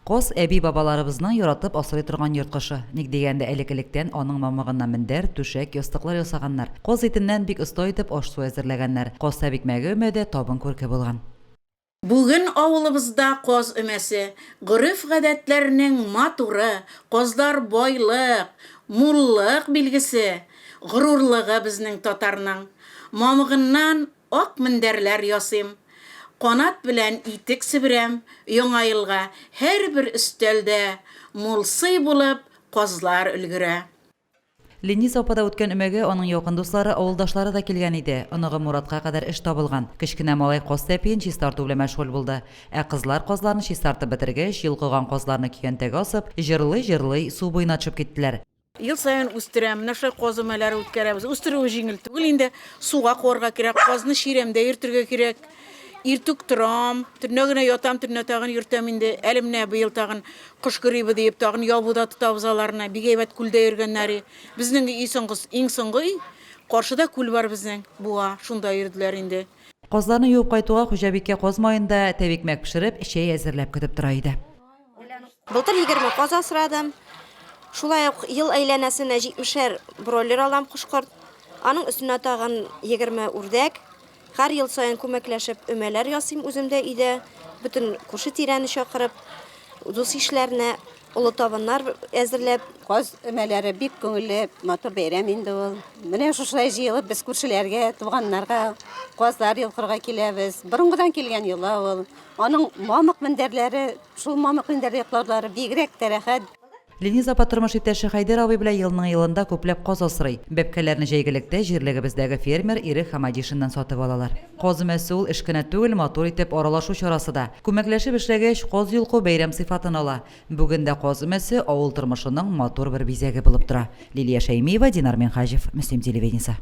Каз, әби-бабаларыбызның яратып асрый торган йорт кошы. Ник дигәндә, элек-электән аның мамыгыннан мендәр, түшәк, ястыклар ясаганнар. Каз итеннән бик оста итеп аш-су әзерләгәннәр. Каз тәбикмәге өмәдә табын күрке булган. Бүген авылыбызда каз өмәсе, гореф-гадәтләрнең матуры, казлар байлык, муллык билгесе, горурлыгы безнең татарның. Мамыгыннан Ак мендәрләр ясыйм. Канат белән итек себерәм. Яңа елга һәрбер өстәлдә мул сый булып казлар өлгерә. Лениза апада үткән өмәгә аның якын дуслары, авылдашлары да килгән иде. Оныгы Муратка кадәр эш табылган. Кечкенә малай каз тәпиен чистарту белән мәшгуль булды. Ә кызлар казларны чистартып бетергәч, йолкыган казларны көянтәгә асып, җырлый-җырлый су буена төшеп киттеләр. Ел саен үстерәм. Менә шулай каз өмәләре үткәрәбез. Үстерүе җиңел түгел инде. Суга куарга кирәк, казны чирәмдә йөртергә кирәк. Иртүк торам, төнлә генә ятам, төнлә тагын йөртәм инде. Әле менә быел тагын кош грибы диеп тагын ябуда тотабыз аларны. Бик әйбәт күлдә йөргәннәр. Безнең өй соңгы, иң соңгы өй. Каршыда күл бар безнең, буа, шунда йөрделәр инде. Казларны юып кайтуга хуҗабикә каз маенда тәбикмәк пешереп, чәй әзерләп көтеп тора иде. Былтыр 20 каз асрадым. Шулай ук ел әйләнәсенә 70-әр бройлер алам кош-корт. Аның өстенә тагын 20 үрдәк. Һәр ел саен күмәкләшеп өмәләр ясыйм үзем дә өйдә. Бөтен күрше-тирәне чакырып, дус-ишләрне, олы табыннар әзерләп. Каз өмәләре бик күңелле, матур бәйрәм инде ул. Менә шушылай җыелып без күршеләргә, туганнарга казлар йолкырга киләбез. Борынгыдан килгән йола ул. Аның мамык мендәрләре, шул мамык мендәрдә йоклаулары бигрәк тә рәхәт. Лениза апа тормыш иптәше Хәйдәр абый белән елның-елында күпләп каз асрый. Бәбкәләрне җәйгелектә җирлегебездәге фермер Ирек Хамадишиннан сатып алалар. Каз өмәсе ул эш кенә түгел, матур итеп аралашу чарасы да. Күмәкләшеп эшләгәч, каз йолку бәйрәм сыйфатын ала. Бүген дә каз өмәсе авыл тормышының матур бер бизәге булып тора. Лилия Шәймиева, Динар Минһаҗев, Мөслим телевидениесе.